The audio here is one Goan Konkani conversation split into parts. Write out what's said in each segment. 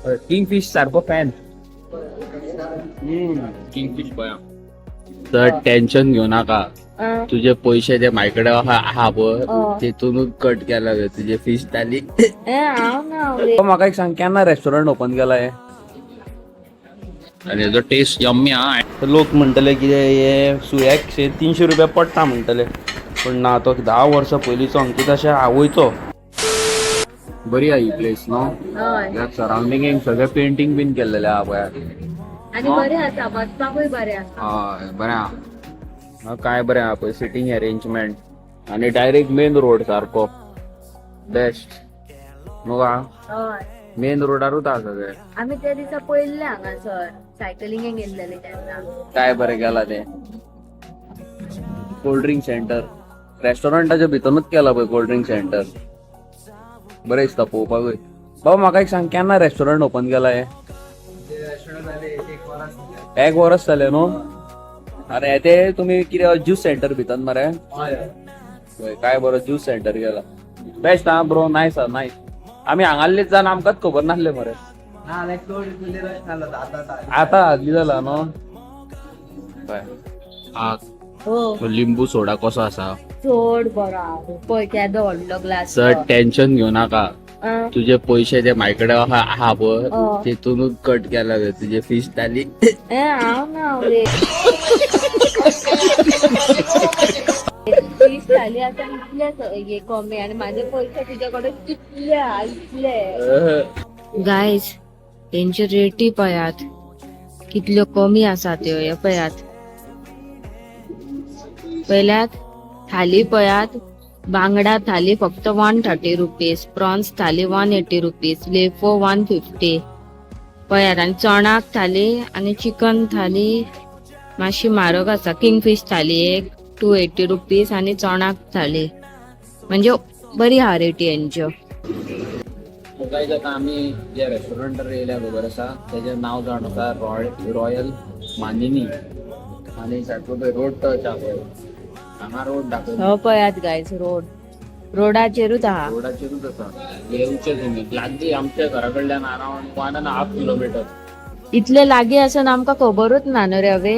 किंगफिश सारको फॅन. किंगफिश पळया. तर टेन्शन घेऊ नका, तुझे पैसे जे माझ्याकडे आहा पळय, तितूनच कट केला रे तुझे फिश थाली. हांव ना रे. म्हाका एक सांग, केन्ना रेस्टॉरंट ओपन केला हे? आणि याचो टेस्ट यम्मी हा. लोक म्हणटले कितें हे सुयाक शे 300 रुपया पडटा म्हणटले, पण ना, तो 10 वर्सां पयलींचो अंकिताच्या आवयचो. बरी आहा ही प्लेस न्हू? हय. ह्या सरावंडिंगेक सगळे पेंटिंग बीन केल्लेले आहा पळय. आनी बरें आसा, बसपाकूय बरें आसा. हय, बरें आहा. काय बरें आहा पळय सिटींग अरेंजमेंट आणि डायरेक्ट मेन रोड सारको. बेस्ट न्हू गा? हय. मेन रोडारूच आहा सगळे. आमी त्या दिसा पळयल्ले हांगासर, सायकलिंगेक गेल्लेले तेन्ना. काय बरें केला ते कोल्ड ड्रिंक सेंटर. रेस्टॉरंटाच्या भितरूच केला पळय कोल्ड ड्रिंक सेंटर. बरें दिसता पळोवपाकूय. बाबा, म्हाका एक सांग, केन्ना रेस्टॉरंट ओपन केला हे? एक वरस जालें न्हू? अरे, ते तुमी कितें ज्यूस सेंटर भितर मरे? पळय, काय बरो ज्यूस सेंटर केला. बेस्ट हा ब्रो, नायस हा, नायस. आमी हांगाल्लेच जाण, आमकांच खबर नासलें मरे. आता हाजली जाला न्हू. हो. लिंबू सोडा कसो आसा? चड बरो आहा. पळय, केदो व्हडलो ग्लास. सर, टेन्शन घेऊ नका, तुझे पैसे जे माझ्याकडे आहा पळय, तितूनच कट केला रे तुझे फिश थाली. हांव ना रे. फीश थाली आता इतले हे कमी आणि माझे पैसे तुझ्याकडे कितले आहा, इतले. गायज, तेंच्यो रेटी पळयात कितल्यो कमी आसा त्यो. हे पळयात, पळयल्यात? थाली पळयात. बांगडा थाली फक्त 130 रुपीज, प्रॉन्स थाली 180 रुपीज, लेफो 150. पळयात, आणि चणाक थाली आणि चिकन थाली मातशी म्हारग आसा. किंगफिश थाली एक 280 रुपीज आणि चणाक थाली म्हणजे बरी आहा रेटी हेंच्यो. गायज, आता आमी जे रेस्टॉरंटार येयल्या खबर आसा, तेजें नांव जावन आसा रॉयल मानिनी. आनी सारको पळय रोड टच आहा पळय हांगा, रोड दाखय. हो, पळयात गायज, रोड, रोडाचेरूच आहा. रोडाचेरूच आसा. येवचे तुमी, लागीं आमच्या घरा कडल्यान अरावंड 1.5 किलोमिटर. इतले लागीं आसून आमकां खबरूच ना न्हू रे हवे.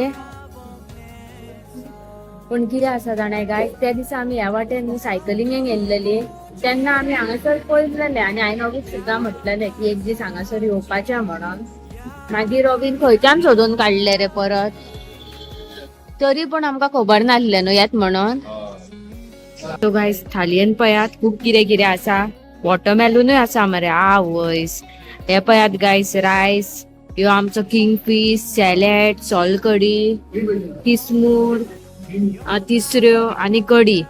पूण कितें आसा जाणा गायज, त्या दिसा आमी ह्या वाटेन सायकलिंगेक येयल्लेली तेन्ना आमी हांगासर पळयलेले आनी हांवें रॉबीक सुद्दां म्हटलेलें की एक दीस हांगासर येवपाचें म्हणून. मागीर रॉबीन खंयच्यान सोदून काडले रे परत, तरी पण आमकां खबर नासलें न्हू येत म्हणून. सो गायज, थालयेन पळयात खूब कितें कितें आसा. वॉटरमेलनूय आसा मरे. आवयस, हे पळयात गायज, रायस, ह्यो आमचो किंग फीश, सॅलॅड, सोल कडी, किसमूर, तिसऱ्यो आणि कडी.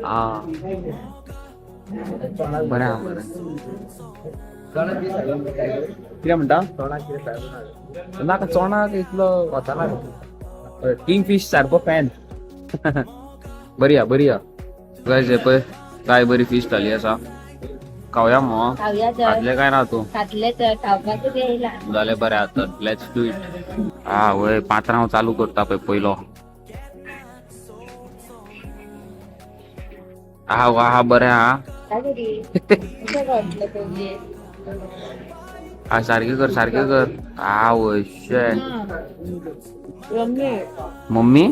हा, बरें आहा, बरें. कितें म्हणटा? नाका, चोणाक इतलो वताना. किंग फिश सारको फॅन. बरी आहा, बरी आहा. गायज, हे पळय, काय बरी फिश थाली आसा. खावया मग. खावया तर. खातले काय ना तूं? खातले तर, खावपाकूच येयला. जालें, बरें आहा तर, let's do it. हा वय, पात्रांव चालू करता पळय पयलो. हा वा हा, बरें हा. काय तरी कशें कळटलें तुजी? हा, सारकें कर, सारकें कर. आवय शे. मम्मी,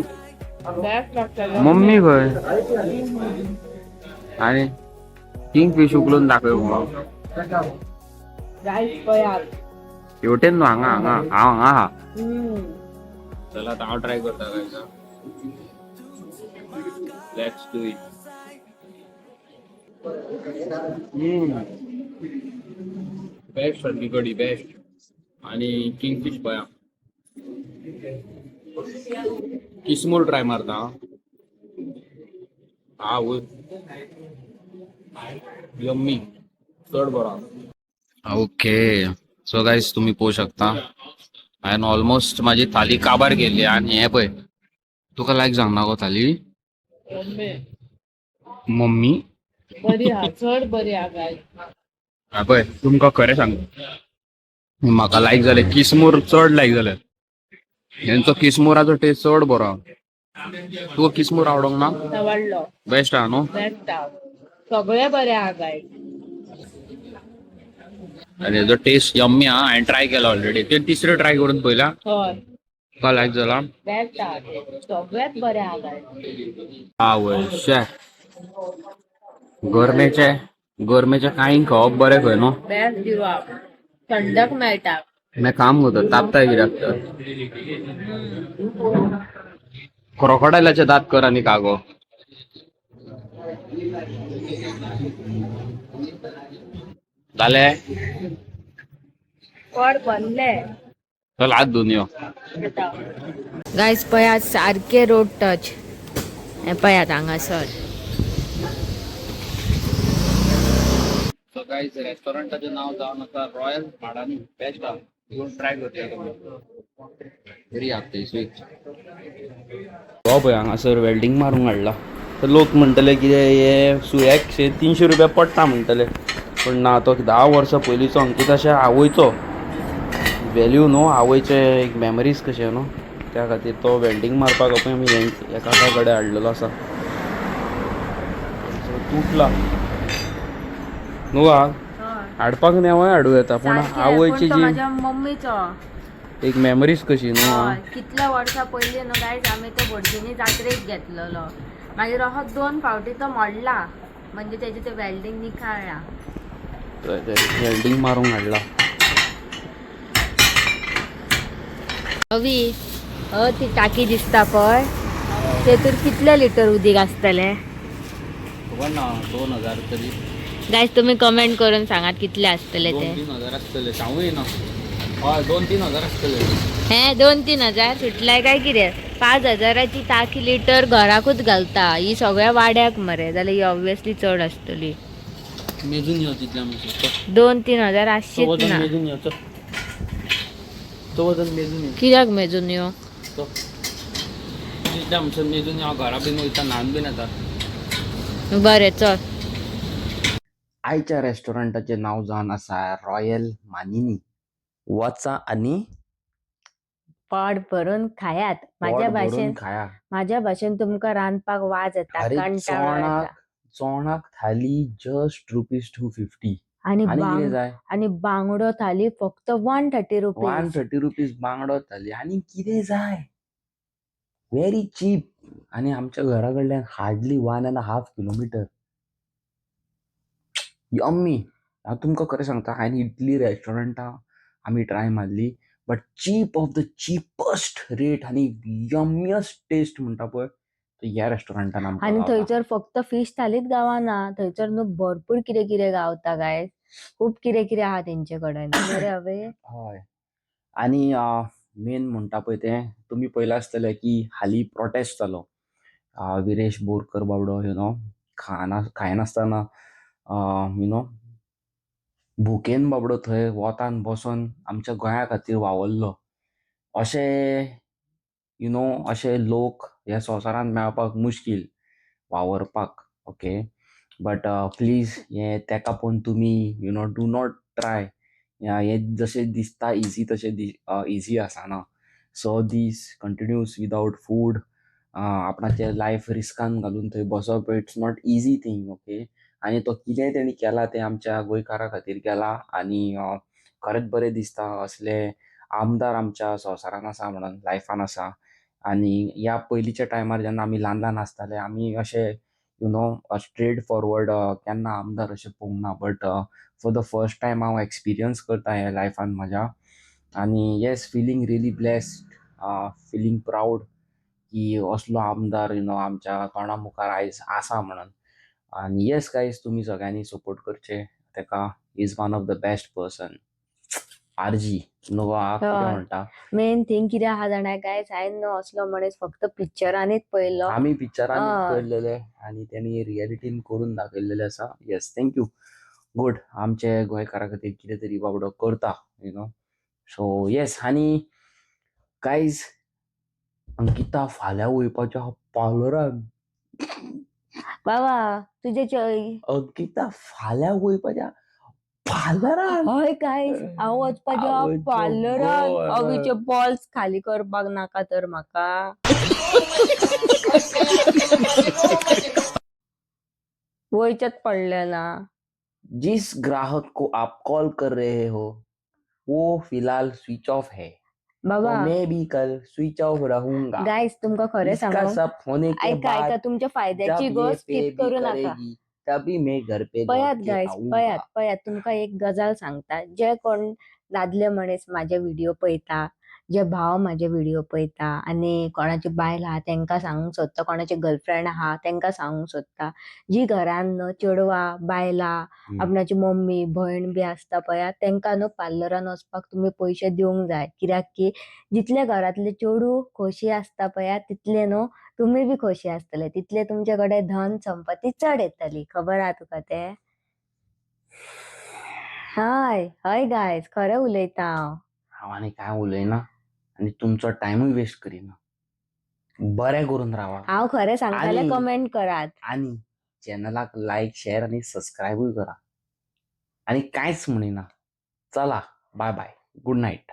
मम्मी खंय? आणि किंग फिश उखलून दाखय मग. रायस पळयात. हेवटेन न्हू, हांगा, हांगा, हांव हांगा आहा. चला, आता हांव ट्राय करता. Let's do it. Best सारकी कडी बेस्ट आणि किंग फिश पळया. किसमूर ट्राय मारता हा. वय, यम्मी, चड बरो. ओके, सो गायज, तुम्ही पळोवंक शकता, हांवें ऑलमोस्ट माझी थाली काबार केली. आणि हे पळय, तुका लायक जावंक ना गो थाली मम्मी? बरी आहा, चड बरी आहा गायज. हा पळय, तुमकां खरें सांग, म्हाका लायक जालें. किसमूर चड लायक जालें. हेंचो किसमुराचो टेस्ट चड बरो आहा. तुका किसमूर आवडोंक ना? आवडलो. बेस्ट आहा न्हू? बेस्ट आहा, सगळें बरें आहा गायज. आणि हेजो टेस्ट यम्मी हा. हांवें ट्राय केला ऑलरेडी. ते तिसरो ट्राय करून पयला. हय. तुका लायक जाला. बेस्ट आहा ते, सगळ्यात बरें आहा गायज. आवय शे, गरमेचे गरमेचे कांय खावप बरें खंय न्हू. बेस्ट दिवप, थंडक मेळटा. मैं काम करतो, तापताय कित्याक तर. क्रोकोडायलाचे दात कर आनी कागो. जाले. पोट भरले. चल, हात धुवन यो. गायज, पळयात, सारके रोड टच. हे पळयात हांगासर. सो गाईज, रेस्टॉरंटाचें नांव जावन आसा रॉयल माडानी. बेस्ट आहा, येवन ट्राय करया तुमी. बरी आहा थंयसर. हो पळय, हांगासर वेल्डींग मारूंक हाडला. तर लोक म्हणटले कितें हे सुयाक शे 300 रुपया पडटा म्हणटले, पूण ना, तो 10 वर्सां पयलींचो अंकिताच्या आवयचो वेल्यू न्हू, आवयचे एक मेमरीज कशें न्हू, त्या खातीर तो वेल्डींग मारपाक पळय आमी एका कडेन हाडलेलो आसा. So, तुटला न्हू गा. हाडपाक नेवय हाडूं येता, पूण आवयची जी माझ्या मम्मीचो एक मेमरीज कशी न्हू. हय, कितल्या वर्सां पयलीं न्हू गायज, आमी तो भटजीनी जात्रेक घेतलेलो. मागीर असो दोन फावटी तो मोडला, म्हणजे तेजे ते वेल्डींग निखाळ्ळा. वेल्डींग मारूंक हाडला. अवी, अ ती टाकी दिसता पळय, तेतूर कितले लिटर उदीक आसतलें? खबर ना, 2000 तरी. गायज, तुम्ही कमेंट करून सांगात कितले आसतले दोन ते. 3000 आसतले, सांगू येना. हय, 2-3 हजार आसतले. हे 2-3 हजार सुटलाय काय कितें? 5000ची टाकी लिटर घराकूच घालता ही सगळ्या वाड्याक मरे, जाल्यार ही ऑब्वियसली चड आसतली. मेजून यो तितल्या म्हणसर. 2-3 हजार तो आसचीच वजन ना. मेजून यो, चल. तो वजन मेजून यो. कित्याक मेजून यो? तो तितल्या म्हणसर मेजून यो. घरा बीन वयता, न्हान बीन येता. बरें, चल. आयच्या रेस्टॉरंटाचें नांव जावन आसा रॉयल मानिनी. वचा आनी पोट भरून खायात माझ्या पोट भरून भाशेन. खाया. माझ्या भाशेन तुमकां रांदपाक वाज येता, अरे, कंटाळो चोणाक येता. चोणाक थाली जस्ट ₹250. आणि आनी कितें बांग जाय? आणि बांगडो थाली फक्त one thirty one rupees. Thirty rupees बांगडो थाली, आनी कितें जाय? Very cheap. आनी आमच्या घरा कडल्यान हार्डली 1.5 किलोमिटर. यम्मी. हांव तुमकां खरें सांगता, हांवें इतलीं रेस्टॉरंटां आमी ट्राय मारली, but cheap of the cheapest rate आनी यम्मियस्ट टेस्ट म्हणटा पळय, तो ह्या रेस्टॉरंटान आमकां आणि गावला. थंयसर फक्त फिश थालीच गावना, थंयसर न्हू भरपूर कितें कितें गावता गायज. खूब कितें कितें आहा तेंचे कडेन. बरें हवे. हय, आनी मेन म्हणटा पळय तें तुमी पळयलां आसतलें की हालीं प्रोटेस्ट जालो. विरेश बोरकर बाबडो you know खाना खायनासतना, you know भुकेन बाबडो थंय वतान बसोन आमच्या गोंया खातीर वावरलो. अशे you know अशे लोक ह्या संवसारांत मेळपाक मुश्कील वावरपाक. ओके, बट प्लीज हें तेका पळोवन तुमी do not try. हें जशें दिसता इजी तशें इजी आसना. 6 दीस कंटिन्यूस विदावट फूड, आपणाचें लायफ रिस्कान घालून थंय बसप, it's not easy thing, okay. आनी तो कितेंय तेणी केलां तें आमच्या गोंयकारा खातीर केलां. आनी खरेंच बरें दिसता असले आमदार आमच्या संवसारान आसा म्हणून, लायफान आसा. आनी ह्या पयलींच्या टायमार जेन्ना आमी ल्हान ल्हान आसताले, आमी अशे you know straight forward केन्ना आमदार अशें पळोवंक ना, but for the first time हांव एक्सपिरियन्स करता ह्या लायफान म्हज्या. आनी yes, feeling really blessed, feeling proud की असलो आमदार you know आमच्या तोंडा मुखार आयज आसा म्हणून. आनी येस गायज, तुमी सगळ्यांनी सपोर्ट करचे तेका. Is one of the best person. RG न्हू गो, कितें हय. म्हणटा? मेन थिंग कितें आहा जाणा गायज, हांवें न्हू असलो मनीस फक्त पिक्चरांनीच पळयल्लो. आमी पिक्चरान हय. पळयल्लेले आनी तेणी रियलिटीन करून दाखयल्लेले आसा. येस, thank you, good. आमचे गोंयकारा खातीर कितें तरी बाबडो करता you know so yes. आनी गायज, अंकिता फाल्यां वयपाचें आहा पार्लरान. बाबा, तुजे अंकिता फाल्यां वयपाचें आहा पार्लरान. हय गायज, हांव वचपाचें आहा आवयचो पार्लरान. गोड. अवीचे बॉल्स खाली करपाक नाका तर म्हाका. वयचेच पडलें ना. जिस ग्राहक को आप कॉल कर रहे हो वो फिलहाल स्विच ऑफ है, तो बाबा मैं भी कल स्विच ऑफ रहूंगा। गायज, तुमकां खरें इसका सांगू, सब होने के ऐका ऐका, बाद तुमच्या जब फायद्याची ये गोष्ट पे स्किप भी करू नका। करेगी तभी मैं घर पे लौट पळयात के गायज, आऊंगा। पळयात पळयात, तुमकां एक गजाल सांगता। जे कोण दादले मनीस माझे व्हिडिओ पळयता, जे भाव माझे व्हिडिओ पळयता आनी कोणाची बायल आहा तेंकां सांगूंक सोदता, कोणाची गर्लफ्रेंड आहा तेंकां सांगूंक सोदता, जी घरान न्हू चेडवां बायलां आपणाची मम्मी भयण बी आसता पळयात, तेंकां न्हू पार्लरान वचपाक तुमी पयशे दिवंक जाय। कित्याक की जितले घरांतले चेडूं खोशी आसता पळयात, तितले न्हू तुमी बी खोशी आसतले, तितले तुमचे कडेन धन संपत्ती चड येतली। खबर आहा तुका ते? हय हय गायज, खरें उलयता हांव। हांव आनी कांय उलयना आनी तुमचो टायमूय वेस्ट करिना। बरें करून रावा हांव खरें सांगताले, कमेंट करात। आनी चॅनलाक लायक, शेअर आनी सबस्क्रायबूय करा। आनी कांयच म्हणिना। चला, बाय बाय, गुड नायट।